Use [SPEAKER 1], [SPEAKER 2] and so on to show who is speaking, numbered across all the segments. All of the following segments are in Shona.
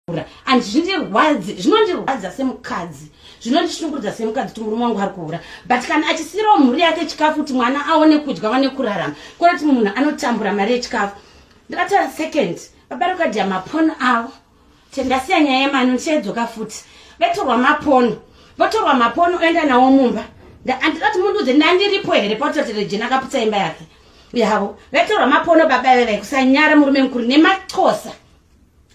[SPEAKER 1] Kuhura and zvindirwadzi zvinondirwadza semukadzi, zvinondishungurudza semukadzi kuti murume wangu ari kuhura, but kana achisiyirawo mhuri yake chikafu kuti mwana aone kudya, vane kurarama, kuona kuti munhu anotambura mari yechikafu. Ndakataura second, baba rokadya mapono avo. Tendasiya nyaya yemano, ndichaidzoka futi. Vetorwa mapono, votorwa mapono, oenda nawo mumba. Andida kuti mundiudze, ndandiripo here pautoti Regina akaputsa imba yake yavo? Vetorwa mapono baba veve, kusanyara, murume mukuru nemaxhosa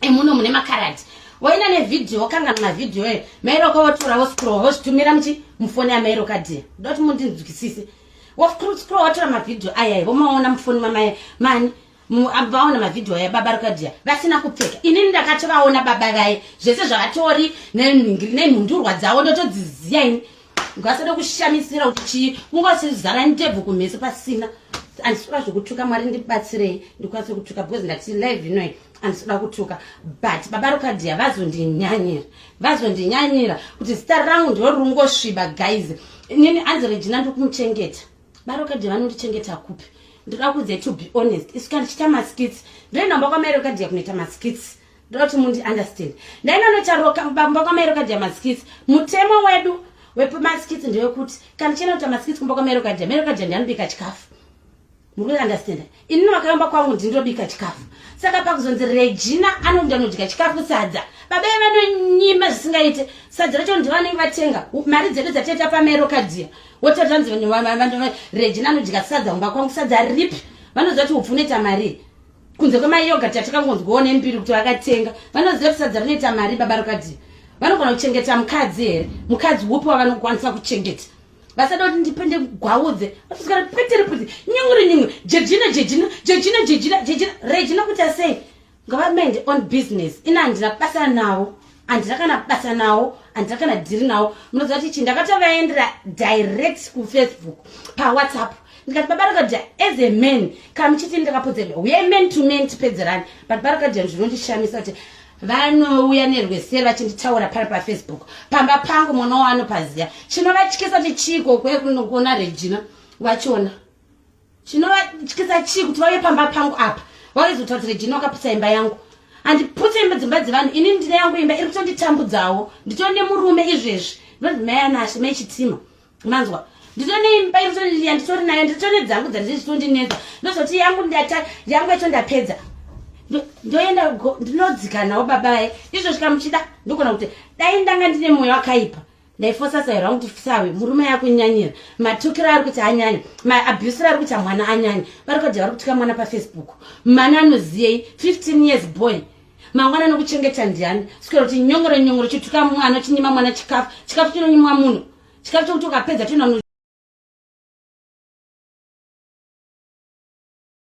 [SPEAKER 1] emuno mune makaradi, voenda nevhidhiyo, vokanganwa mavhidhiyo e mairoka, votora, voscroll, vozvitumira muchi mufoni yamairoka. Dia ndoda kuti mundinzwisise. Voscroll, votora mavhidhiyo ayai, vomaona mufoni mamai mani, vaona mavhidhiyo aya baba rokadhiya vasina kupfeka. Inini ndakatovaona baba vaye, zvese zvavatori nenhundurwa dzavo ndotodziziya ini. Ngasada kushamisira kuti chii, kungosizara ndebvu kumheso pasina. Handisi kuda zvekutuka, Mwari ndibatsirei ndikwanise kutuka, because ndati live inoi handisi kuda kutuka, but baba rokadhiya vazondinyanyira, vazondinyanyira kuti zita rangu ndiro rungosviba. Guys, inini anzi Regina ndikumuchengeta. Barokadhiya vanondichengeta kupi? Ndoda kuudze, to be honest, isu kana tichiita maskits, ndoenda mba kwamairokadhiya kunoita maskits. Ndoda kuti mundi understand. Ndainanoita mba kwamairokadhiya maskits. Mutemo wedu wepamaskits ndewekuti kana tichienda kuita maskits kumba kwamairokadhiya, mairokadhiya ndianobika chikafu. Muri kuunderstand? Inini vakaamba kwangu ndindobika chikafu, saka pakuzonzi Regina anoenda nodya chikafu sadza, baba vanonyima zvisingaite. Sadza racho ndivanenge vatenga mari dzedu dzatoita pamairokadhiya. Wototanzi Regina anodya sadza kumba kwangu, sadza ripi? Vanoziva kuti upfu unoita mari kunze kwemayoghurt yatakangonzwawo nembiri kuti vakatenga. Vanoziva kuti sadza rinoita mari. Baba rokadhiya vanogona kuchengeta mukadzi here? Mukadzi upi wavanokwanisa kuchengeta? Vasada kuti ndipende gwaudze, vatosvikara peteri kuti nyunguri nyunguri, Jejina, Jejina, Jejina, Jejina, Jejina, Regina. Kuti asei ngavamende on business. Ina handina basa navo, handina kana basa nawo, handina kana dhiri nawo. Munoziva kuti chi ndakatovaendera direct kuFacebook, paWhatsApp, ndikati, "Baba rakadya, as a man, kana muchiti ndakapodza, uyai man to man tipedzerani." But barakadya, zvinondishamisa kuti vanouya nerweseri vachinditaura pari paFacebook pamba pangu. Mwana wanopaziya chinovatyisa kuti chiiko kwekunokuona Regina wachona? Chinovatyisa chii kuti vauye pamba pangu apa vauizotaura kuti Regina wakaputsa imba yangu? Handiputse imba, dzimba dzevanhu. Inini ndine yangu imba iri kutonditambudzawo. Nditori nemurume izvezvi, ndinonzi mai Anashe, mai Chitima, manzwa? Nditori neimba yanditori nayo, nditori nedzangu dzandichitondinetsa. Ndozoti yangu ndata yangu yacho ndapedza, ndoenda ndinodzika nawo babaye. Izvo svika muchida, ndogona kuti dai ndanga ndine mwoyo wakaipa, ndaifosa sairo rangu kuti sawe murume yakunyanyira matukiro ari kuti anyanya, maabusiro ari kuita mwana anyanya. Vari kudya, vari kutuka mwana paFacebook. Mwana anoziyei? 15 years boy, mangwana nokuchengeta ndiani? Svikira kuti nyongoro nyongoro, chituka mwana, chinyima mwana chikafu. Chikafu chinonyimwa munhu, chikafu chokuti ukapedza toina.